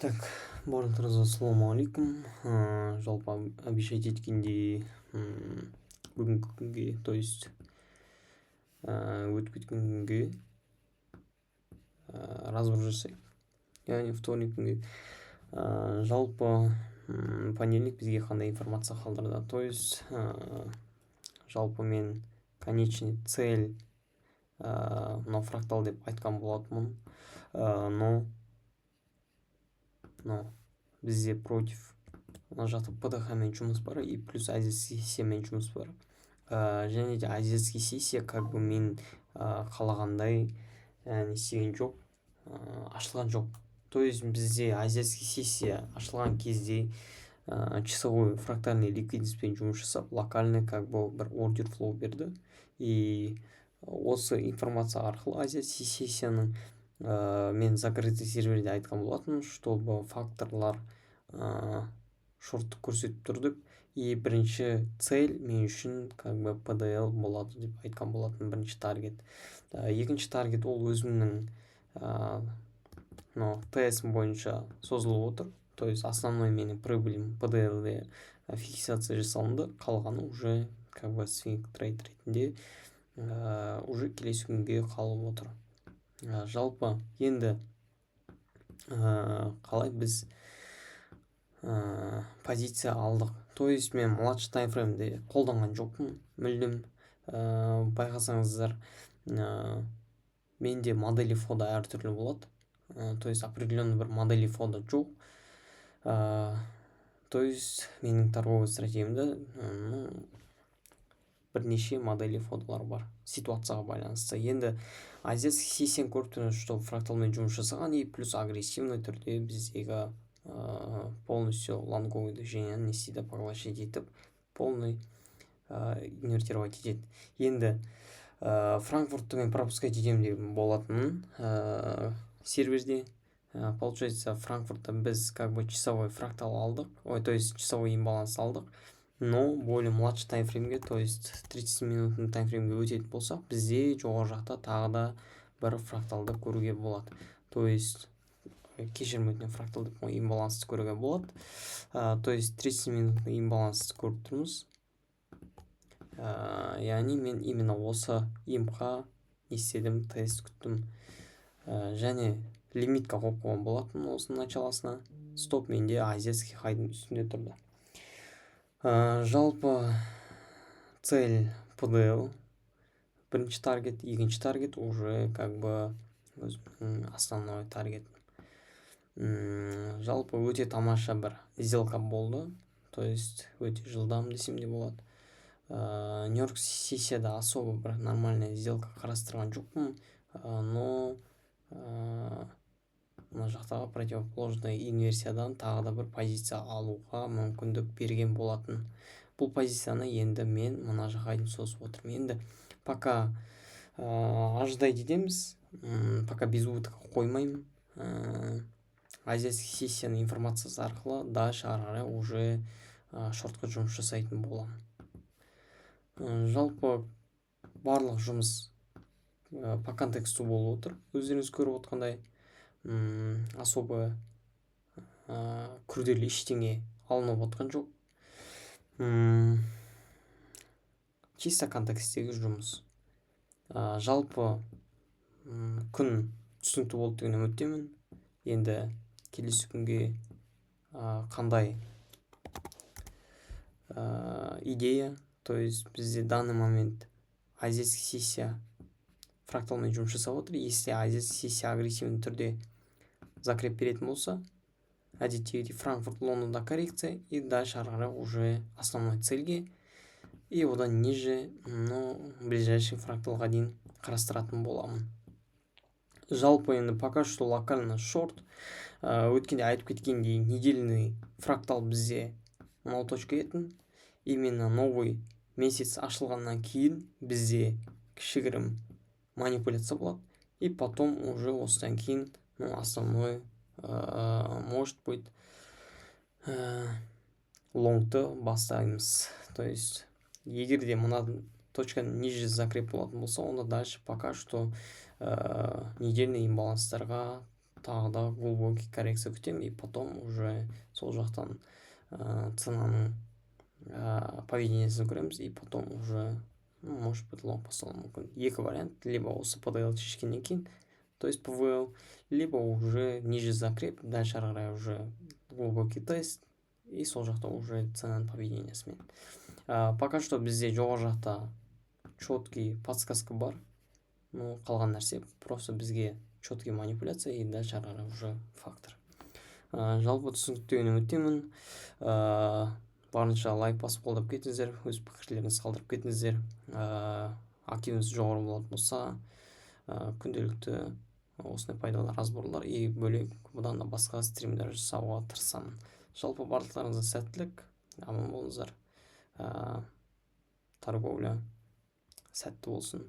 Так, барлықтарыңызға ассалаумағалейкум. Жалпы обещать еткендей, бүгінгі күнге, то есть өтіп кеткен күнге разбор жасайық, яғни вторник күнге. Жалпы понедельник бізге қандай информация қалдырды? То есть жалпы мен конечный цель мынау фрактал деп айтқан болатынмын, но бізде против мына жақта ПДХ мен жұмыс бар и плюс азиатский сессиямен жұмыс бар. Және де азиатский сессия как бы мен қалағандай не істеген жоқ, ашылған жоқ. То есть бізде азиатский сессия ашылған кезде часовой фрактальный ликвидностьпен жұмыс жасап, локальный как бы бір ордер флоу берді. И осы информация арқылы азиатский сессияның мен закрытый серверде айтқан болатынмын, чтобы факторлар шортты көрсетіп тұр деп. И бірінші цель мен үшін как бы PDL болады деп айтқан болатын, бірінші таргет. Екінші таргет ол өзімнің мынау ТС бойынша созылып отыр. То есть основной менің прибылім PDL де фиксация жасалынды, қалғаны уже как бы свинг трейд ретінде уже келесі күнге қалып отыр. Жалпы енді қалай біз позиция алдық? То есть мен младший таймфреймде қолданған жоқпын мүлдем. Байқасаңыздар, менде модели входа әртүрлі болады, то есть определенный бір модели входа жоқ. То есть менің торговый стратегиямда, ну, бірнеше модели входалар бар ситуацияға байланысты. Енді азиатский сессияны көріп тұрмыз, что фракталмен жұмыс жасаған и плюс агрессивный түрде біздегі полностью лонговый движениені не істейді? Поглощать етіп, полный инвертировать етеді. Енді Франкфуртты мен пропускать етемін деп болатынмын серверде. Получается, Франкфуртта біз как бы часовой фрактал алдық, ой, то есть часовой имбаланс алдық, но более младший таймфреймге, то есть 30 минутный таймфреймге өтетін болсақ, бізде жоғары жақта тағы да бір фракталды көруге болады. То есть, кешірім өтінемін, фрактал деп, имбалансты көруге болады. То есть 30 минутный имбалансты көріп тұрмыз. Яғни мен именно осы имқа не істедім? Тест күттім және лимитка қойып қойған болатынмын осының началосына. Стоп менде азиатский хайдың үстінде тұрды. Жалпы цель PDL бірінші таргет, екінші таргет уже как бы өзімнің основной таргет. Жалпы өте тамаша бір сделка болды, то есть өте жылдам десем де болады. Нью Йорк сессияда особо бір нормальный сделка қарастырған жоқпын, но мына жақтағы противоположный инверсиядан тағы да бір позиция алуға мүмкіндік берген болатын. Бұл позицияны енді мен мына жаққа дейін созып отырмын. Енді пока ожидать етеміз, пока без убытка қоймаймын. Азиатский сессияның информациясы арқылы дальше ары қарай уже шортқа жұмыс жасайтын боламын. Жалпы барлық жұмыс по контексту болып отыр, өздеріңіз көріп отқандай, особо күрделі ештеңе алынып отқан жоқ, чисто контексттегі жұмыс. Жалпы күн түсінікті болды деген үміттемін. Енді келесі күнге қандай идея? То есть бізде данный момент азиатский сессия фракталмен жұмыс жасап отыр. Если азиатский сессия агрессивный түрде закреп беретін болса, әдеттегідей Франкфурт, Лондонда коррекция и дальше ары қарай уже основной цельге и одан ниже, ну, ближайший фракталға дейін қарастыратын боламын. Жалпы енді пока что локально шорт. Өткенде айтып кеткендей, недельный фрактал бізде мынау точка етін. Именно новый месяц ашылғаннан кейін бізде кішігірім манипуляция болады и потом уже осыдан кейін, ну, основной может быть, лонгты бастаймыз. То есть егер де мына точканың ниже закреп болатын болса, онда дальше пока что недельный имбаланстарға Тағы да глубокий коррекция күтемін и потом уже сол жақтан ценаның поведениесін көреміз и потом уже, ну, может быть, лонг басталуы мүмкін. Екі вариант: либо осы PDL шешкеннен кейін, то есть PVL, либо уже ниже закреп, дальше ары қарай уже глубокий тест и сол жақта уже ценаның поведениесімен. Пока что бізде жоғары жақта четкий подсказка бар, но қалған нәрсе просто бізге четкий манипуляция и дальше ары қарай уже фактор. Жалпы түсінікті деген үміттемін. Барынша лайк басып, қолдап кетіңіздер, өз пікірлеріңізді қалдырып кетіңіздер. Активіңіз жоғары болатын болса, күнделікті осындай пайдалы разборлар и бөлек бұдан да басқа стримдер жасауға тырысамын. Жалпы, барлықтарыңызға сәттілік, аман болыңыздар, торговля сәтті болсын.